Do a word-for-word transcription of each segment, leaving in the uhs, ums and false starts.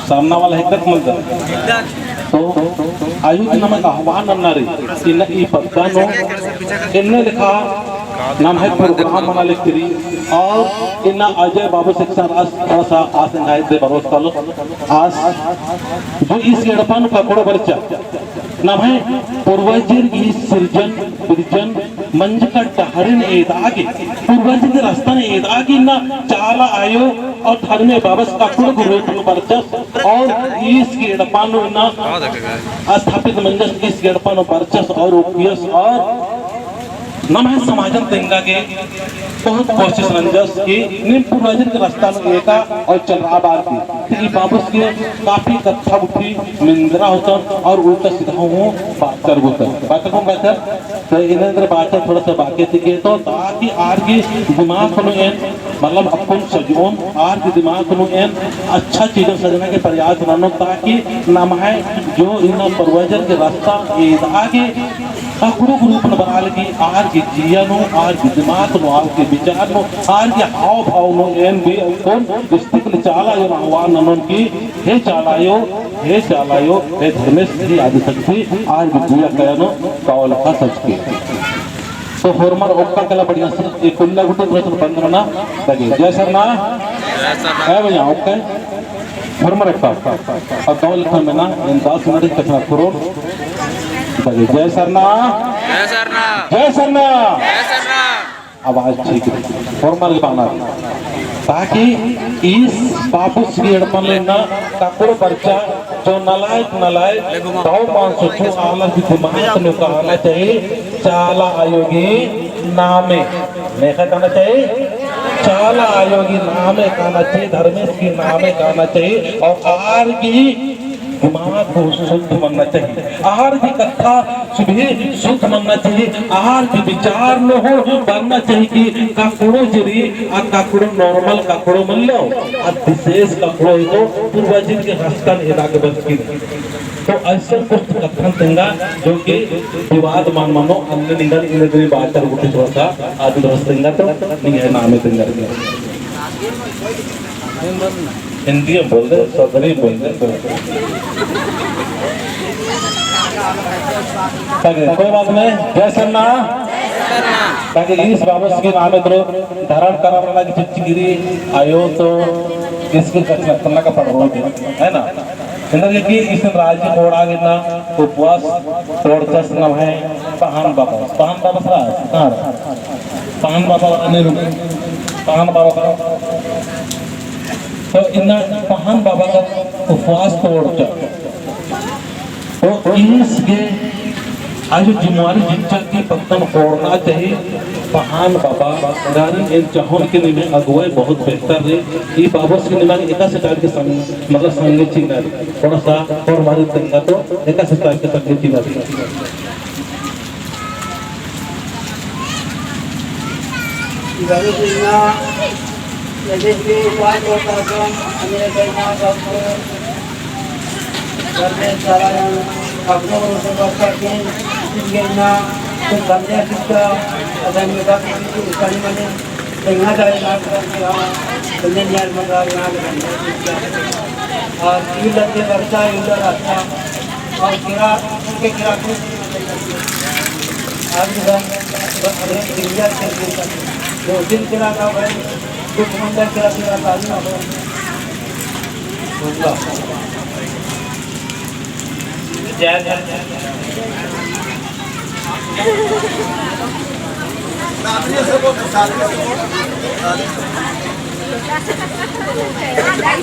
सामना वाला हिकदत मलदत। तो आयो ती नमन आह्वान नन्ना रई, इन्ना ई पद्दा नू एन्ने लेखा नम्है program मना लेकरी, और इन्ना अजय बाबू सिक्सर आस, थोड़ा सा आस एंग्है दे बरोस कालो, आस जो ईस एड़पा नू ककड़ो बरचा, नम्है पूर्वजर ई सिरजन, बिरजन, मंजका डहरिन एदागे, पूर्वजर के रस्तान एदागे इन्ना चाला आयो और धर्मे बाबस ककड़ो के रूप नू बरचस और ईस एड़पा नू इन्ना स्थापित मंजस, ईस एड़पा नू बरचस और उपियस और नम्है समाजन तेंगा गे बहुत कोशिश नंजस कि नीम पूर्वजर के रस्ता नू एका और चलरआ बअर की। तो ई बाबस गे काफी कत्था गुट्ठी मेंदरा होतन और उल्टा सीधा हूँ बाचर गुतन। बाचर कौन बाचर? तो इन्ने अंदर बाचर थोड़ा सा बाकी थी के तो ताकि आर गे दिमाग नू एन, मतलब अक्कुन सजोन, आर गे दिमाग नू एन अच्छा चीजन सजना के प्रयास ननो ताकि नम्है जो इन्ना पूर्वजर के रस्ता एदागे ककड़ो के रूप नू बरआ लगी, आर गे जिया नू, आर गे दिमाग नू, आर गे विचार नू, आर गे हाव भाव नू एन भी अक्कुन दृष्टि के चाला आयो नू आह्वान ननोन कि हे चाला आयो, हे चाला आयो, हे धर्मेस, हे आदिशक्ति, आर गे जिया कया नू कावल खा सचके। तो होरमर ओक्का कला बढ़िया से एक उल्ला गुट्ठी प्रश्न बंद नना लगे। जय सरना। है भैया, ओक्का। होरमर ओक्का। अब दो लेखा मेना, एन दस मिनट कछनखरओन। बगे जय सरना। जय सरना। जय सरना। जय सरना। आवाज ठीक है। होरमर गे बअना। ताकि ईस बाबस गे एड़पन ले ना ककड़ो बरचा जो नलायक नलायक दव मान सोचो आलर गे दिमाग नू काना चाहिए चाला आयो गे नामे। नेखा काना चाहिए? चाला आयो गे नामे काना चाहिए, धर्मेस गे नामे काना चाहिए। और आर गे दिमाग हूँ शुद्ध मन्ना चाहिए, आर गे कत्था भी शुद्ध मन्ना चाहिए, आर गे विचार नू हूँ बरना चाहिए कि ककड़ो जे रई, आ ककड़ो normal ककड़ो मल्लो, आ विशेष ककड़ो एगो पूर्वजर के रस्तान एदागे बरचकी। तो ऐसे कुछ कत्थन तेंगा जो कि विवाद मल मनो, अन्ने निंगन इन्ने दिनी बाचर गुट्ठी थोड़ा सा आदिन रस तेंगा तो निंग्है नामे तेंगा। हिंदी में बोल दे, सगरी बोल दे, बोल दे। ताकि कोई बात नहीं, जय सरना। ताकि ईस बाबस गे नामे तो धारण करना की चिच्चगिरी आयो तो इसके कछनखरना का पड़ो है ना। एन्देरगे कि इसन राजी कोड़ा गे ना उपवास तोड़चस नम्है पहान बाबा, पहान बाबा सरा, कहाँ रहा? पहान बाबा अन्ने रूप, पहान बाबा का। तो इन्ना पहान बाबा का उपवास तोड़चस। तो ईस गे आयो जिम्मेवारी चिच्चा कि पत्तन कोड़ना चाहिए। पहान बाबा गारिन एन चाहोन कि निम्है अगुवाई बहुत बेहतर रई। ई बाबस गे निमा गे एकासे type के संग, मतलब संगे चिअना रई। थोड़ा सा और मारी तेंगा तो एकासे type के संगे चिअना रई। इधर से ना, जैसे कि बात होता था, हमें कहना था, घर में सारा अपनों को सब अच्छा किए, ठीक है ना, तो घर में किसका, अगर मेरा किसी को उठाने वाले, तो यहाँ जाए ना, तो यहाँ, तो नहीं यार, मगर यहाँ जाए ना, और ये लगे बच्चा इधर अच्छा, और किरा, उनके किरा को आज भी हम, हम, हम इंडिया के लिए दो दिन किरा का भाई, कुछ मंडल किरा, किरा का नहीं हो। जय धर्म।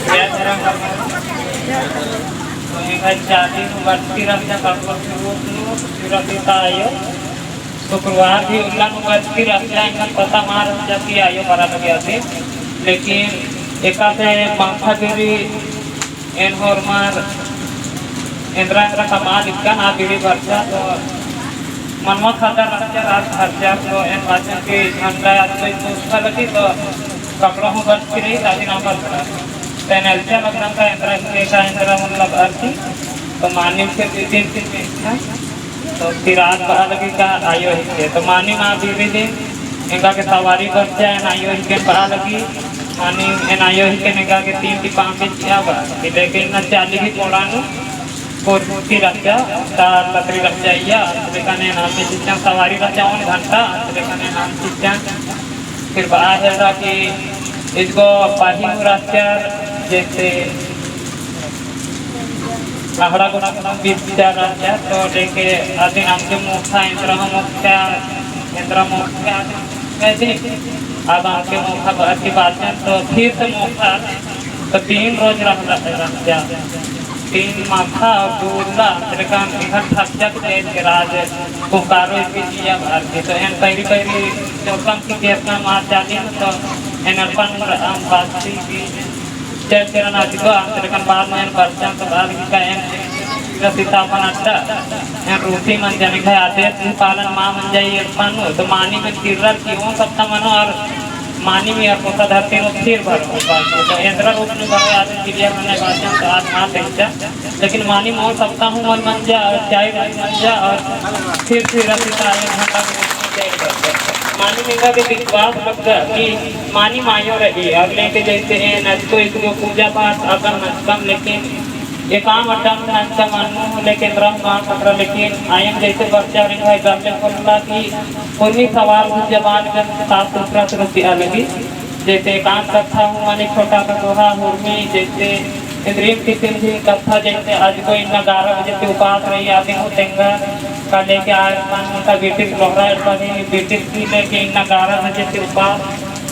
जय धर्म। तो एंगा चाली नू बरचकी रहचा ककड़ो शुरू नू, शुरू नू ता आयो। शुक्रवार भी उल्ला नू बरचकी रहचा, एंगन पता मल रहचा कि आयो बरआ लगी आसी। लेकिन एकासे मंखा बीरी एन होरमर एन्दरा एन्दरा कमआ लिक्कन आ बीरी बरचा तो मनवा खतर रहचा, रात खर्चा तो एन बाचन कि झंडा याद कोई पूछा लगी तो कपड़ा हूँ बरचकी रई, ताकि ना बरचा। तो एन एल्चा लगदन का एन्दरा के का एन्दरा मतलब अरती, तो मानिम के दो तीन दिन में था। तो फिर रात बआ लगी का आयो हिके। तो मानिम आ बीरी दिन एंगा गे सवारी बरचा, एन आयो हिके बआ लगी। मानिम एन आयो हिके नेंगा गे तीन टिपा अम्बे चिआ बा, कि लेकिन ना चाली भी कोड़ा नू, कोरती रहचा, तार लतरी रहचा इया, लेकिन एन अम्बे चिच्चा सवारी रहचा ओन घंटा, लेकिन एन अम्बे चिच्चा, फिर बआ हेलरा कि इजगो पाही नू रहचा, जैसे अहड़ा गुना बिस्तर रहचा, तो लेके अदिन अमके मोखा, एन्दरा मोखा, एन्दरा मोखा, ऐसे अब अमके मोखा बरती बाचन, तो फिर से मोखा, तो तीन रोज रहला, रहचा। तीन माखा और दू उल्ला, तेरे काम इधर थक जाते थे, राज पुकारो इसकी जिया बरती। तो एन पैरी पैरी चौकम की केतना मार जाती, तो एन अरपन बात की चेक करना अधिको, अंतरे कन बाद में एन बरचन तो बाद की का एन रसिता अपन अड्डा, एन रूसी मंजा निंग्है आदेश भी पालन मा मंजा ई एड़पा नू, तो मानिम एन किर्रर की ओन सप्ता मनो और मानिम ई अर पोसा धरती नू फिर भरो। तो एन्दरा रूप नू भरो आदेश clear मने बरचन तो आज मान देखचा, लेकिन मानिम ओन सप्ता हूँ मल मंजा और चाय मल मंजा और फिर फिर रसिता एक घंटा मानिम एंगा गे विश्वास बग्गा कि मानिम आयो रई, अगले के जैसे एन अजको इसको पूजा पाठ अगर नचकम, लेकिन एकाम अड्डा में नचकम अन्नू, लेकिन रंग मान सकरा, लेकिन आयन जैसे बच्चा रई है, घर में खोलला कि उन्नी सवाल की जबान में साफ सुथरा से रुपया लगी। जैसे एकाम कत्था हूँ माने छोटा का दोहा, हुरमी, जैसे इन्द्रिम किसिम की कत्था, जैसे अजको इन्ना ग्यारह बजे से उपास रई, आदिन हूँ तेंगा का लेके आय, पाँच घंटा बेटिस लोहरा एड़पा गे, बेटिस की लेके इन्ना ग्यारह बजे से उपास,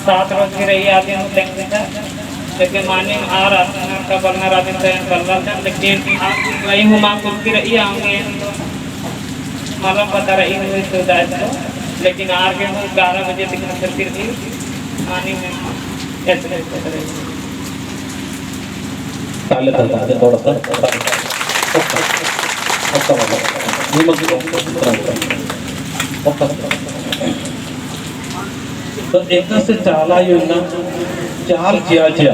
सात रोज की रई, आदिन हूँ तेंगा। लेकिन मानिम आर आत्मा का बलनर आदिन से बल्ला जन, लेकिन आप रई हूँ माँ कुछ की रई आऊँगे, मालूम पता रई हूँ इस सुविधा को, लेकिन आर गे हूँ ग्यारह बजे तक फिर फिर भी मानिम ऐसे ऐसे रई। ताले, ताले, ताले, थोड़ा सा। तो एकासे चाला आयो इन्ना चाल चिआ चिआ।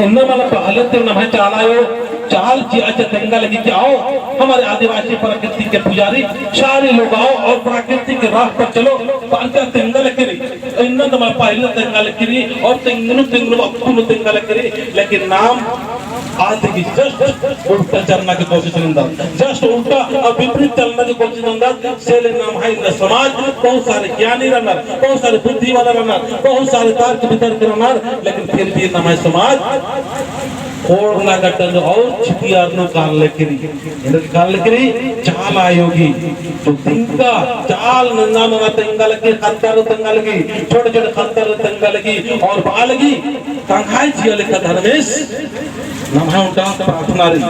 इन्ना मला पहले तो नम्है चाला आयो चाल चिआ चिआ तेंगा लगी कि आओ, हमारे आदिवासी प्रकृति के पुजारी, सारे लोग आओ और प्रकृति के राह पर चलो, पारका तेंगा लगी रई। इन्ना तो मला पहले तेंगा लगी रई और तेंगनु तेंगनु अक्कुनु तेंगा लगी रई, लेकिन नाम आद की just उल्टा चलना की कोशिश नंदत, just उल्टा और विपरीत चलना की कोशिश नंदत। से ले नम्है इन्ना समाज बहुत सारे ज्ञानी रअनर, बहुत सारे बुद्धि वाला रअनर, बहुत सारे तर्क वितर्क रअनर, लेकिन फिर भी नम्है समाज कोड़ना गड्डन और छिपियारनु काल लेकरी, इन्हें काल लेकरी चाल आयो गही। तो तिंका चाल नन्ना नन्ना तेंगा लगी, खद्दर तेंगा लगी, छोटे छोटे खद्दर तेंगा लगी और बआ लगी तंग्है जिया लेखा धर्मेस, नम्है ओन्टा प्रार्थना रई।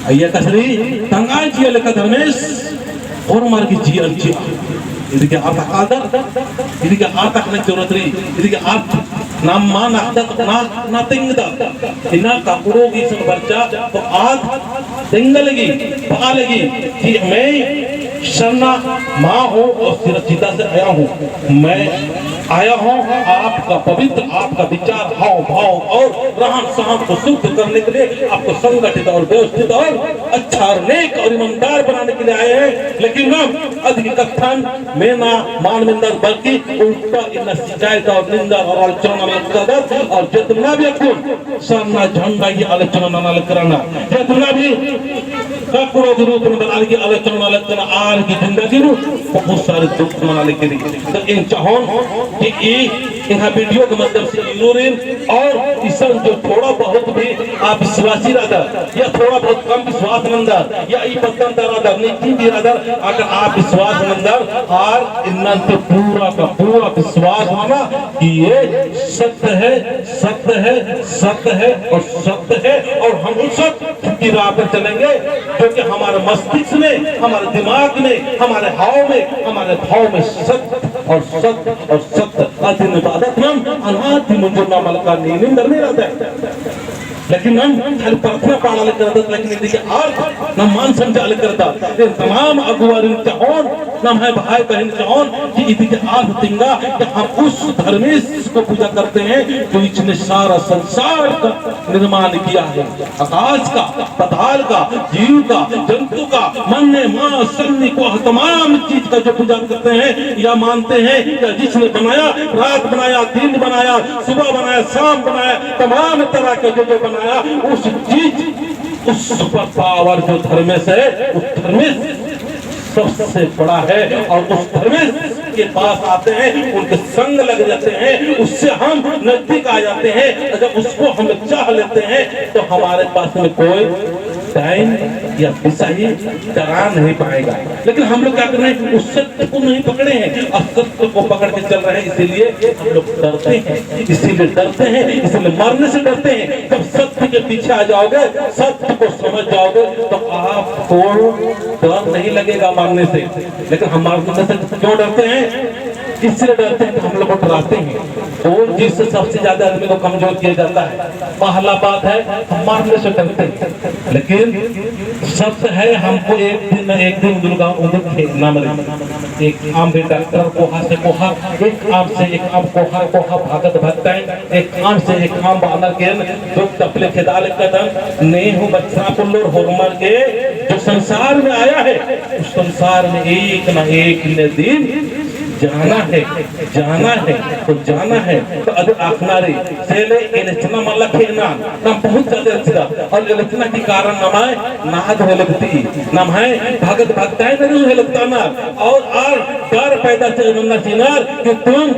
अइय्या कस रई, तंग्है जिया लेखा धर्मेस, होरमर गही जिया चिआ। इदिगे अर्थ अख़दत, इदिगे अर्थ अख़ना जरूरत रई, इदिगे अर्थ नाम मा नख़दत, ना, ना तेंगदत। इन्ना ककड़ो गही इसन बरचा, तो आद तेंगा लगी, बआ लगी कि मैं सरना माँ हूँ और सिरचिता से आया हूँ। मैं आया हूँ आपका पवित्र, आपका विचार, हाव भाव और रहन सहन को शुद्ध करने के लिए, आपको संगठित और व्यवस्थित और अच्छा और नेक और ईमानदार बनाने के लिए आए हैं। लेकिन हम अधिक कत्थन मेना मान मेंदत, बल्कि उल्टा इन्ना शिकायत और निंदा और आलोचना नना लगदत। और जितना भी अक्कुन सरना झंडा गही आलोचना नना लगदत, जितना भी ककड़ो गही रूप में बआ लगी आलोचना नना लगदत, आर गही जिंदगी नू बहुत सारे दुख मना लगी रई। तो एन चाहोन कि ई एंग्है video के माध्यम से ईरुरिन और इसन जो थोड़ा बहुत भी अविश्वासी रअदर या थोड़ा बहुत कम विश्वास नंदर या ई पत्तन दरा दर नीति भी रअदर, अगर अविश्वास नंदर आर इन्नन ती पूरा का पूरा विश्वास नना कि ये सत्य है, सत्य है, सत्य है और सत्य है और हम उस सत्य की राह पर चलेंगे, जो कि हमारे मस्तिष्क में, हमारे दिमाग में, हमारे हाव में, हमारे भाव में सत्य और सत्य और सत्य। अदिन बअदत नाम अनादि मुंजुरना मलका नीनिम दर नहीं रहता है। लेकिन नाम खाली प्रार्थना पाड़ा लेकर रहता, लेकिन इदिगे अर्थ नाम मान समझा लेकर रहता। ये तमाम अगुवारिन चाहोन, नम्है भाई बहिन चाहोन कि इदिगे अर्थ तिंगा कि हम उस धर्मेस को पूजा करते हैं जो इसने सारा संसार का निर्माण किया है। आकाश का, पाताल का, जीव का, जंतु का, मन्ने माँ सन्नी को तमाम चीज का जो पूजा करते हैं या मानते हैं या जिसने बनाया, रात बनाया, दिन बनाया, बनाया, सुबह बनाया, शाम बनाया, तमाम तरह के जो जो बनाया, उस चीज, उस सुपर पावर जो धर्मेश है, उस धर्मेश सबसे बड़ा है। और उस धर्मेश के पास आते हैं, उनके संग लग जाते हैं, उससे हम नजदीक आ जाते हैं। और जब उसको हम चाह लेते हैं, तो हमारे पास में कोई डाइन या पिसाही डरा नहीं पाएगा। लेकिन हम लोग क्या कर रहे हैं? उस सत्य को नहीं पकड़े हैं, असत्य को पकड़ के चल रहे हैं, इसीलिए हम लोग डरते हैं, इसीलिए डरते हैं, इसीलिए मरने से डरते हैं। जब सत्य के पीछे आ जाओगे, सत्य को समझ जाओगे, तो आपको डर नहीं लगेगा मरने से। लेकिन हम मरने से क्यों डरते हैं? इसलिए डरते हैं कि हम लोग को डराते हैं। कौन चीज से सबसे ज्यादा आदमी को कमजोर किया जाता है? पहला बात है, हम मरने से डरते हैं। लेकिन सत्य है, हमको एक दिन न एक दिन उन्दुल गाँव उन्दुल खेदना मरे। एक आम भी डॉक्टर कोहा से कोहा, एक आम से एक आम, कोहा कोहा भागत भगताएं, एक आम से एक आम बानर के दुख तपले खेदा लगता था। नहीं हूँ बच्चा पुल्लोर होरमर के जो संसार में आया है, उस संसार में एक ना एक ने दिन जाना है, जाना है, तो जाना है। तो अदु आखना रई, से ले एलचना मल्ला खेना, नाम बहुत ज्यादा अच्छा। और एलचना की कारण नम्है नाद हेलकती, नम्है भगत भगताएँ नू हेलकतानर, और, और डर पैदा च-, नन्ना चिअनर कि तुम,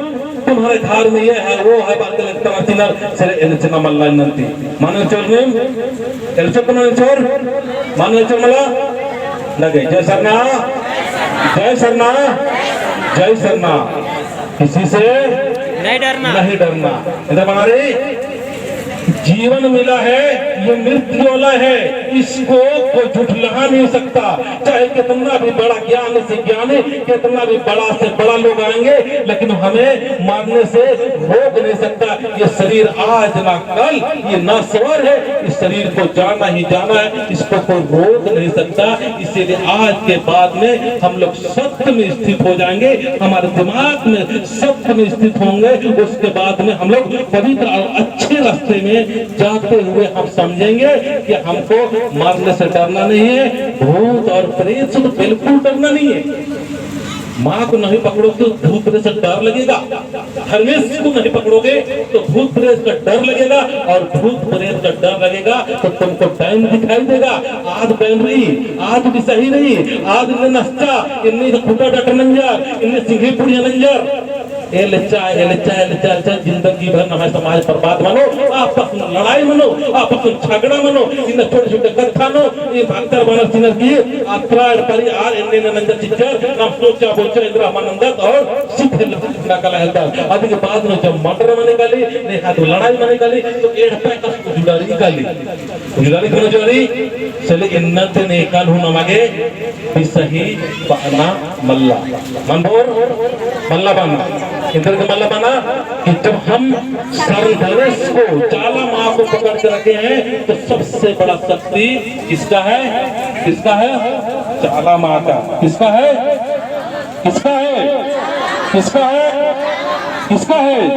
तुम्हारे घर में ये है, वो है, बात हेलकतानर चिअनर, से ले एलचना मल्ला नन्ती। मल एलचोर नीम? एलचोर तो मल एलचोर? मल एलचोर मल्ला? लगे। जय सरना, जय सरना, जय सरना। किसी से नहीं डरना। नहीं डरना। इधर बना रही, जीवन मिला है, ये मृत्यु वाला है, इसको कोई झुठला नहीं सकता। चाहे कितना भी बड़ा ज्ञान से ज्ञानी, कितना भी बड़ा से बड़ा लोग आएंगे, लेकिन हमें मरने से रोक नहीं सकता। ये शरीर आज ना कल, ये नाश्वर है, इस शरीर को जाना ही जाना है, इसको कोई रोक नहीं सकता। इसीलिए आज के बाद में हम लोग सत्य में स्थित हो जाएंगे, हमारे दिमाग में सत्य में स्थित होंगे, उसके बाद में हम लोग पवित्र और अच्छे रास्ते में जाते हुए हम समझेंगे कि हमको मरने से डरना नहीं है, भूत और प्रेत से तो बिल्कुल डरना नहीं है। माँ को नहीं पकड़ो तो भूत प्रेत से डर लगेगा। धर्मेश को नहीं पकड़ोगे तो भूत प्रेत का डर लगेगा, और भूत प्रेत का डर लगेगा तो तुमको डाइन दिखाई देगा। आद डाइन रई, आद पिसाही रई, आद इन्ने नस्ता, इन्ने इद खुटा डट नंजर, इन्ने सिंघी पुड़िया नंजर। एलचा, एलचा, एलचा, एलचा, जिंदगी भर नम्है समाज बर्बाद मनो, आपस में लड़ाई मनो, आपस में झगड़ा मनो, इन्ने छोटे छोटे कत्था नू, ई भक्तर बनर चिअनर की अत्रा एड़पा रई आर एन्ने एन्ने नंजर चिच्चर, नाम सोचा बोचा एन्दरा हूँ मल नंदत और सीधे लगा कला हेलदत। अदी के बाद में जब मर्डर मनी काली, नेखा तो लड़ाई मनी काली, तो एड़पा कस उजुड़ा रई काली। उजुड़ा रई कौन उजुड़ा रई? से ले इन्नते नेकाल हूँ नमा गे पिसाही बअना मल्ला। मल बओर मल्ला बअना। एन्देरगे मल्ला बअना कि जब हम सरधरेस को, चाला माँ को पकड़ के रखे हैं, तो सबसे बड़ा शक्ति किसका है? किसका है? चाला माँ का। किसका है? किसका है? किसका है? किसका है?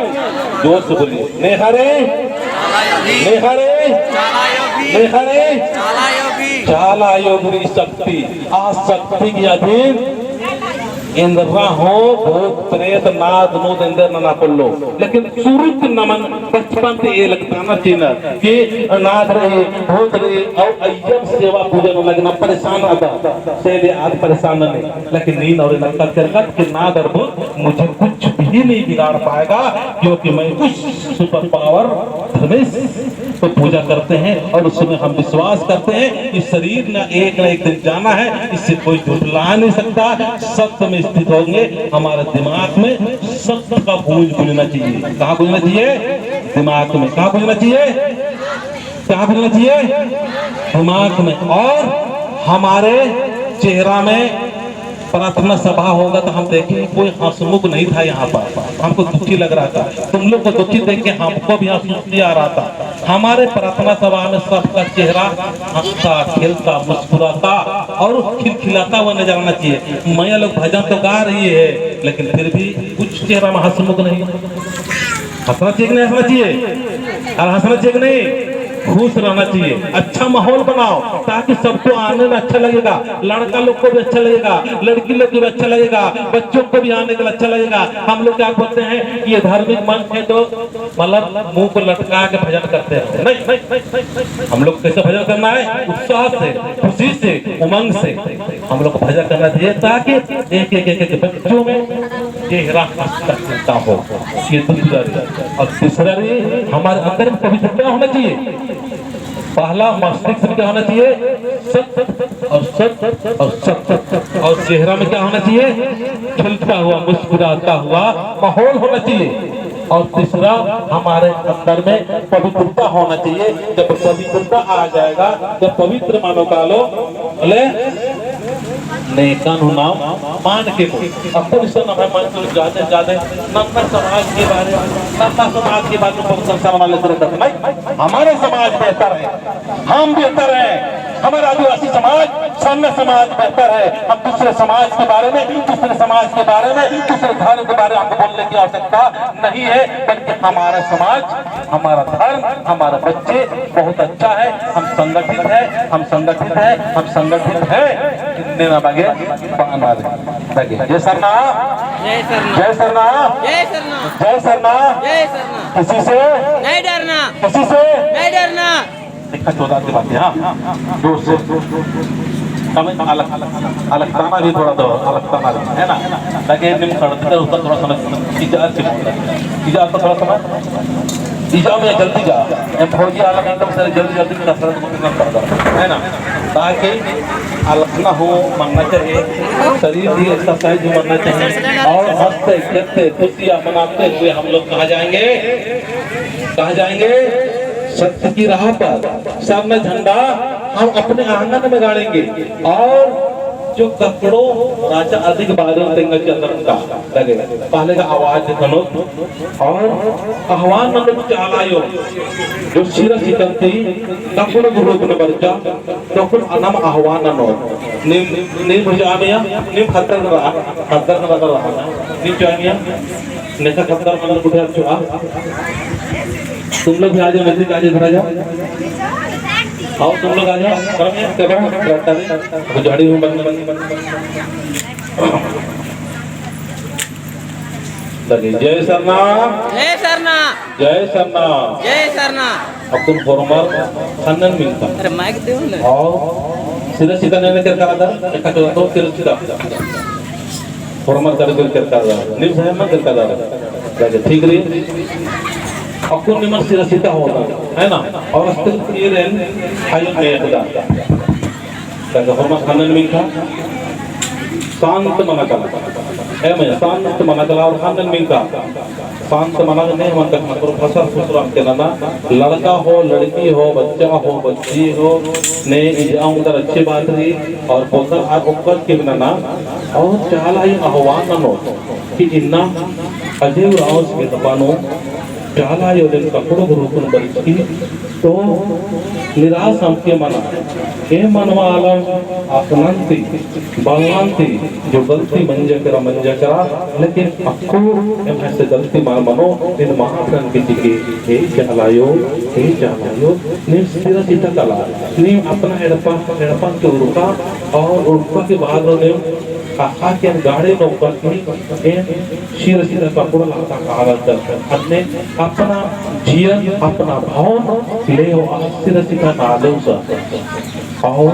जोर से बोलिए। नेखा रई? नेखा रई? नेखा रई? चाला आयो गही शक्ति। आ शक्ति के अधीन एन्दरा हूँ भूत प्रेत नाद नूद एन्देर नना पोल्लो। लेकिन सुरुत नमन बचपन ती एलगताना चिअनर कि नाद रई, भूत रई, और अइय्यम सेवा पूजन नना गे परेशान रअदत। से ले आद परेशान ननी। लेकिन नीन और नक्कत करकत कि नाद और भूत मुझे कुछ भी नहीं बिगाड़ पाएगा, क्योंकि मैं उस सुपर पावर धर्मेस तो पूजा करते हैं और उसमें हम विश्वास करते हैं कि शरीर ना एक ना एक दिन जाना है, इससे कोई झुठला नहीं सकता। सत्य में स्थित होंगे, हमारे दिमाग में सत्य का गूंज गूंजना चाहिए। कहाँ गूंजना चाहिए? दिमाग में। कहाँ गूंजना चाहिए? कहाँ गूंजना चाहिए? दिमाग में। और हमारे चेहरा में प्रार्थना सभा होगा तो हम देखेंगे कोई हंसमुख नहीं था यहाँ पर, हमको दुखी लग रहा था। तुम लोग को दुखी देख के हमको भी हंसी आ रहा था। हमारे प्रार्थना सभा में सबका चेहरा हंसता, खेलता, मुस्कुराता और खिलखिलाता हुआ नजर आना चाहिए। मैया लोग भजन तो गा रही है, लेकिन फिर भी कुछ चेहरा में हंसमुख नहीं। हंसना चाहिए कि नहीं हंसना चाहिए? और हंसना चाहिए कि नहीं? खुश रहना चाहिए, अच्छा माहौल बनाओ, ताकि सबको आने में अच्छा लगेगा, लड़का लोग को भी अच्छा लगेगा, लड़की लोग को भी अच्छा लगेगा, बच्चों को भी आने के लिए अच्छा लगेगा। हम लोग क्या बोलते हैं कि ये धार्मिक मंच है, तो मतलब मुंह को लटका के भजन करते रहते हैं। नहीं, नहीं, नहीं, नहीं, नहीं। हम लोग कैसे भजन करना है? उत्साह से, खुशी से, उमंग से हम लोग को भजन करना चाहिए, ताकि एक एक एक एक बच्चों में चेहरा हंसता खिलता हो। ये दूसरा रही। और तीसरा रही, हमारे अंदर में पवित्रता होना चाहिए। पहला मस्तिष्क में क्या होना चाहिए? सत्य और सत्य और सत्य। और चेहरा में क्या होना चाहिए? खिलता हुआ, मुस्कुराता हुआ माहौल होना चाहिए। और तीसरा, हमारे अंदर में पवित्रता होना चाहिए। जब पवित्रता आ जाएगा, जब पवित्र मानो कालो, बोले, नेकन हूँ नाम मान के को। अक्कुन इसन नम्है मंच नू जादे, जादे नन्ना समाज के बारे, नन्ना समाज के बारे में प्रशंसा नना लेते रहते हैं। नहीं, हमारा समाज बेहतर है, हम बेहतर हैं, हमारा आदिवासी समाज, सरना समाज बेहतर है। हम दूसरे समाज के बारे में, दूसरे समाज के बारे में, दूसरे धर्म के बारे में हमको बोलने की आवश्यकता नहीं है, बल्कि हमारा समाज, हमारा धर्म, हमारा बच्चे बहुत अच्छा है। हम संगठित है, हम संगठित है, हम संगठित है। इन्ने ना बगे, बअना बगे। जय सरना। जय सरना। जय सरना। जय सरना। जय सरना। जय सरना। किसी से नहीं डरना। किसी से नहीं डरना। देखा, चौदह की बात है, हाँ। जोर से। कम अलग, अलग ताना भी थोड़ा दो, अलग ताना भी, है ना? ताकि निम खड़ते कर ऊपर थोड़ा सा इजाजत की बात है। इजाजत तो थोड़ा सा, इजाजत में जल्दी जा। एम फौजी आलम एकदम से जल्दी, जल्दी में दस मिनट में पड़ जाता है, है ना? ताकि अलग ना हो, मनना चाहिए, शरीर भी एक्सरसाइज भी मनना चाहिए। और हंसते, खेलते, खुशियाँ मनाते हुए हम लोग कहाँ जाएंगे? कहाँ जाएंगे? सत्य की राह पर। सरना झंडा हम अपने आंगन में गाड़ेंगे। और जो ककड़ो राजा अधिक बारो तेंगा चंद्रम का लगे, पहले का आवाज ननोत और आह्वान ननोत चाला आयो, जो सिरा सितन ती ककड़ो गुरुप न बरचा, तो कुल अनम आह्वान ननोत। नीम, नीम जामिया, नीम खतर रहा, खतर रहा, नीम जामिया। नेका खद्दर मल्ला कुठे अच्छो आ? तुम लोग भी आ जाओ, नजदीक आ जाओ, इधर आ जाओ। आओ, तुम लोग आ जाओ। करम है, करम है, करम है। वो झाड़ी हूँ, बंद, बंद, बंद, बंद। लगे, जय सरना। जय सरना। जय सरना। जय सरना। अक्कुन होरमर ख़न्नन मिंख़ा। अरे, माइक दे ना। आओ, सिरा सिता नैना केरका रअदर, एका चोदर तो सिरा सिता। होरमर करे तो केरका रअदर, नीम सही मल केरका रअदर। ठीक रई। अक्कुन निमन सिरा सिता होता, है ना? और अस्तिल ईरेन आयो में खुदा। ताकि होरमर ख़न्नन मिंख़ा, शांत मना कला। एम शांत मना कला और ख़न्नन मिंख़ा। शांत मना ने मन तक मतलब फसर फुसर के नना, लड़का हो, लड़की हो, बच्चा हो, बच्ची हो, ने इजा उंदर अच्छी बात रई और बोलदर आर ओक्कस के नना। और चाला आयो आह्वान ननोत कि इन्ना अजय उराँवस के एड़पा नू चाला आयो दिन ककड़ो गुरुकुन बरचकी तो निराश अमके मना। ए मनवा आलम अख़नन ती, बलनन ती, जो गलती मंजा केरा, मंजा केरा, लेकिन अक्कु एम्है से गलती मल मनो, नीन माफ ननके चिके, हे चाला आयो, हे चाला आयो, नीम सिरा सिता कला, नीम अपना एड़पा, एड़पा के उरखा, और उरखा के बाद नीम अख़ा के गाड़े नू बरकी, एन सिरा सिता कपड़ा लत्ता काला कर, अन्ने अपना जियन, अपना भावन ले हो, आ सिरा सिता नाले उसा। और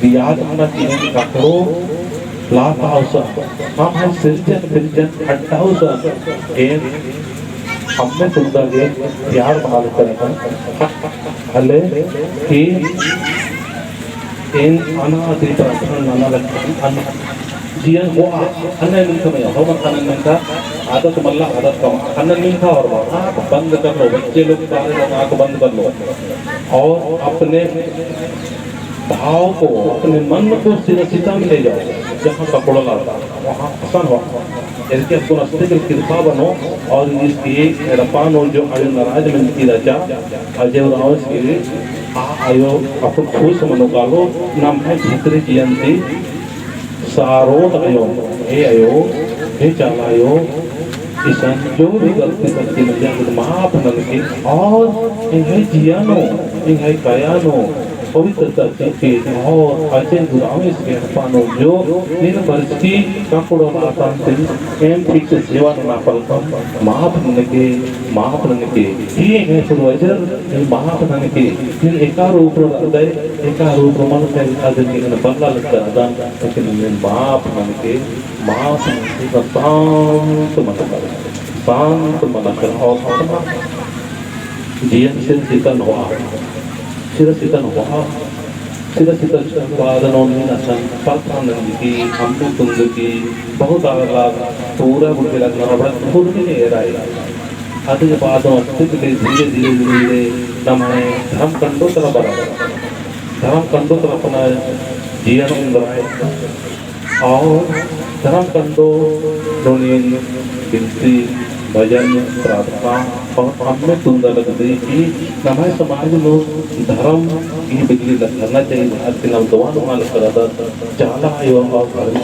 याद मना कि एन ककड़ो लत्ता उसा, हम है सिरजन, सिरजन अड्डा उसा, एन अम्मे तुंदा गे प्यार भाव करना, हले कि एन अनादि प्रार्थना नना लगन, अन-, जियन होआ, ख़न्नन मिंख़ा मइय्याँ, होरमर ख़न्नन मिंख़ा, आदत मल्ला, आदत कमआ, ख़न्नन मिंख़ा होरमर, आँख बंद कर लो, बच्चे लोग सारे लोग आँख बंद कर लो और अपने भाव को, अपने मन को सिरा सिता में ले जाओ, जहाँ कपड़ा लत्ता, वहाँ पसंद हो। एरके अक्कुन अस्ते के कृपा बनो, और इस ये एड़पा नू जो आयो नाराज मंजकी रहचा, अजय उराँवस के आ आयो अक्कुन खुश मनो कालो, नम्है भितरी जियन ती सारोत आयो, हे आयो, हे चाला आयो, इसन जो भी गलती सलती मंजा, माफ ननके, और एंग्है जिया नू, एंग्है काया नू पवित्रता चिके, और अजय गुरामी से पानो जो नीन बरचकी ककड़ो नातान तिन एम ठीक से सेवा नना पलकम, माफ ननके, माफ ननके। ही एंग्है पूर्वजर, ही माफ ननके। नीन एका रूप रअदय, एका रूप मल के अजय के बल्ला लगता अदन, लेकिन नीन माफ ननके। माफ ननके, शांत मन कर, शांत मन कर, और अपना जियन सिरा सितन होआ, सिरा सितन होआ, सिरा सितन बाद नू नीन असन प्रार्थना नंजकी, अम्म तुंगकी, बहुत आलार पूरा बुद्धि लगना, बड़ा खुद भी नहीं रहा है। अदि के बाद नू अस्तिक ले धीरे धीरे धीरे धीरे नम्है धर्म कंडो तरा बरा, धर्म कंडो तरा अपना जियन उंदराय। और धर्म कंडो नू नीन बिनती, भजन, प्रार्थना और अम्म तुंदा लगदी कि नम्है समाज नू धर्म की बिजली लगना चाहिए। अदि नम दवा नू माल करदत चाला आयो और धर्म।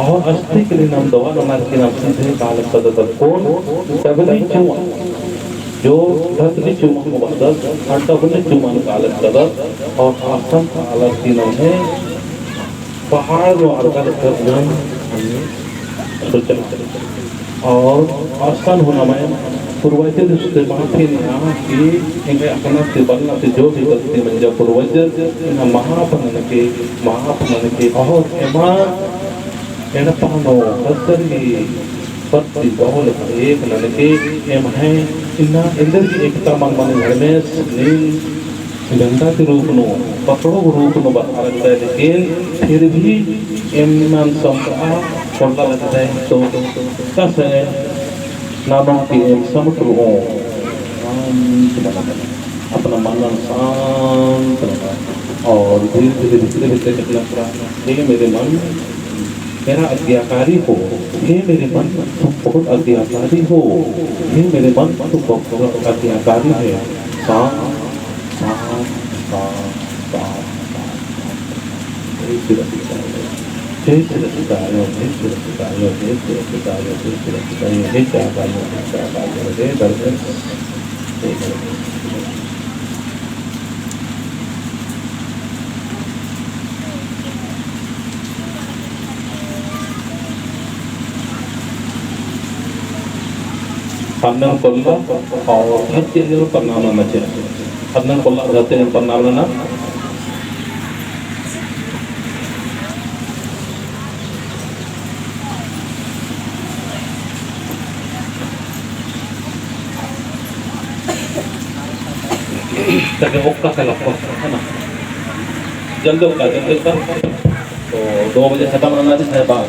और अस्तिक ले नम दवा नू माल के नम सीधे काल करदत कौन डबली चुमा, जो डबली चुमा को बदल, और डबली चुमा काल करदत और आसन काल की नम्है पहाड़ नू अड़का लगदन, सोचना। और आसन हूँ नम्है पूर्वजर से माफी नेआ कि एंग्है अख़ना ती बलना ती जो भी गलती मंजा पूर्वजर, एंगा माफ ननके, माफ ननके। और एमा एड़पा नू कत्थर ही पत्ती बहुल एक ननके, एम्है इन्ना एन्देरगे एकता मल मनी धर्मेस नीन झंडा के रूप नू, पकड़ो के रूप नू बरआ लगदय, लेकिन फिर भी एमन समझा कोल्ला लगदय, तो कस है नानों के एम समटुर हों, शांत बना, अपना मन शांत रखा और धीरे धीरे भीतरे भीतरे कितना पूरा, हे मेरे मन, मेरा आज्ञाकारी हो, हे मेरे मन, तुम बहुत आज्ञाकारी हो, हे मेरे मन, तुम बहुत आज्ञाकारी है। शांत, शांत, शांत, शांत, शांत। हे सुरक्षित आयो, हे सुरक्षित आयो, हे सुरक्षित आयो, हे सुरक्षित आयो, हे सुरक्षित आयो, हे चाप आयो, हे चाप आयो, हे धर्मेस, हे धर्मेस। पन्नन कोल्ला और धरती आयो प्रणाम नना चाहिए। पन्नन कोल्ला धरती आयो प्रणाम नना। ताकि ओक्का कला, है ना? जल्दी ओक्का, जल्दी ओक्का। तो दो बजे खत्म होना चाहिए, है बात।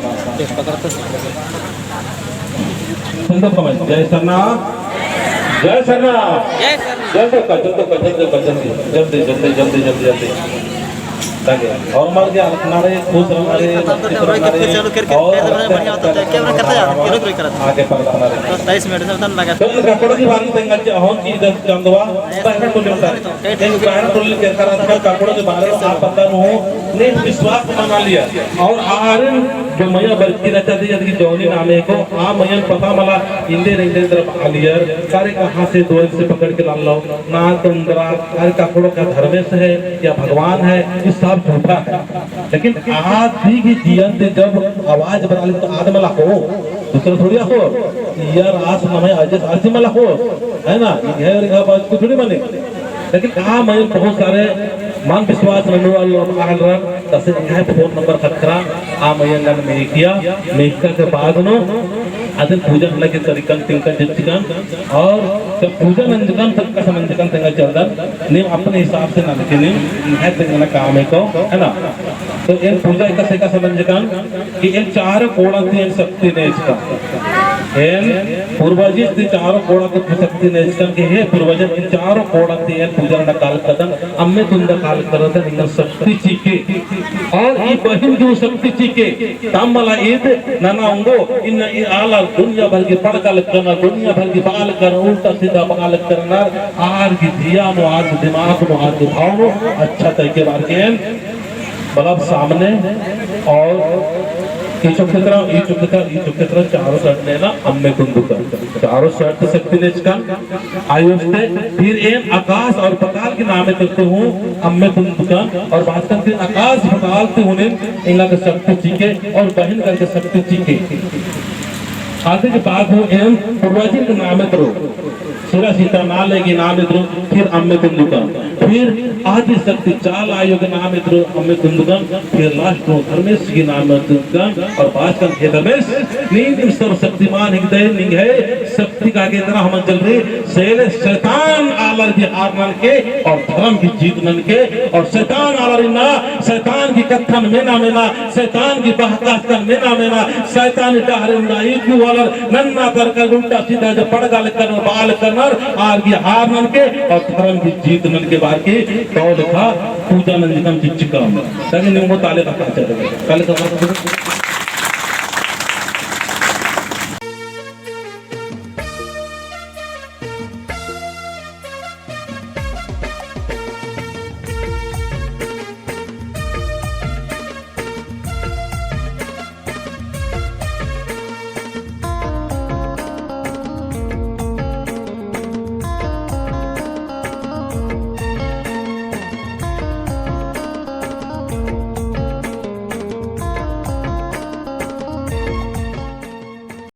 जल्दी ओक्का, जय सरना, जय सरना। जय सरना। जल्दी ओक्का, जल्दी ओक्का, जल्दी ओक्का, जल्दी, जल्दी, जल्दी, जल्दी, जल्दी। ताकि और मल के अलग ना रहे, खुश रहना रहे, मस्ती करना रहे, और आगे बढ़ना रहे। तो तेईस मिनट से उतना लगा। तो ककड़ो के बारे में तेंगा चे-, हौन की इधर चंदवा, पहला टोली उठा। एक पहला टोली के कारण आजकल ककड़ो के बारे में आप पता नहीं हो, नहीं विश्वास बना लिया। और आर जो मइया बरकी रहता थी, जब कि जौनी नामे को, आ मइयन पता मला, इंदे रेंदे तरफ आलियर, सारे कहाँ से दो से पकड़ के लान लो, ना तुम जरा, अरे ककड़ो का धर्मेस है या भगवान है, ये सब झूठा है। लेकिन आद भी, भी जियन ते जब आवाज बना ले तो आद मला हो, दूसरा थोड़ी हो, यार आस नमे अजस आसी मला हो, है ना? ये है और यहाँ बात कुछ थोड़ी माने। लेकिन आ मैं बहुत सारे मन विश्वास ननु वाले लोग आ रहा, तसे यहाँ फोन नंबर खतरा, आ मैं नन मेकिया, मेकिया के बाद नो, अदन पूजा नना के तरीकन तिंकन जितकन, और जब पूजा नंजकन तक का समंजकन तेंगा चलदन, नीम अपने हिसाब से ननके नीम, है तेंगा ना काम है को, है ना? तो एन पूजा एका से एका समंजकन कि एन चार कोड़ा ती एन शक्ति नेचकन। एन पूर्वजी ती चार कोड़ा ती शक्ति नेचकन कि हे पूर्वजन एन चार कोड़ा ती एन पूजा नना काल कदन, अम्मे तुंदा काल करदन, एंगन शक्ति चिके। और ई बहिन जो शक्ति चिके, तम मला ईद नना ओंगो, इन्ना ई आलर दुनिया भर की पड़का लगकन, दुनिया भर की बआ लगकन, उल्टा सीधा बआ लगकन, आर की जिया नो, आर की दिमाग नो, आर की भाव नो, अच्छा तरीके बार के एन मतलब सामने और ई चोखेतरा, ई चोखेतरा, ई चोखेतरा चारों side नैना अम्मे कुन्दुकन। चारों side ती शक्ति नेचकन। आयो से फिर एन आकाश और पताल के नामे करते हूँ अम्मे कुन्दुकन और बाचकन फिर आकाश पताल ती हूँ एन एंगा के शक्ति चिके और बहिन करके शक्ति चिके। आते के बाद हूँ एन पूर्वजिन के नामे करो। सिरा सीता नाले गे नाम एदरो, फिर अम्मे कुन्दुकन। फिर आदि शक्ति चाला आयो गे नाम एदरो, अम्मे कुन्दुकन। फिर last में धर्मेस गे नाम एदरो कुन्दुकन। और बाचकन हे धर्मेस, नीन सर्वशक्तिमान हिकदय, निंग्है शक्ति का केंद्र हमन चल रहे। सेले शैतान आलर गे हार ननके और धर्म गे जीत ननके। और शैतान आलर इन्ना, शैतान गे कत्थन मेना मेना, शैतान गे बहकास्तन मेना मेना, शैतान डहरे उन्ना इकु वालर नन्ना तरकर उल्टा सीधा जो पड़गा लेकर बाल करनर, आर गे हार ननके और धर्म गे जीत ननके बार की तौ लेखा पूजा नंजकम चिच्चकम। ताकि निम्बो ताले बता चले। कल का बात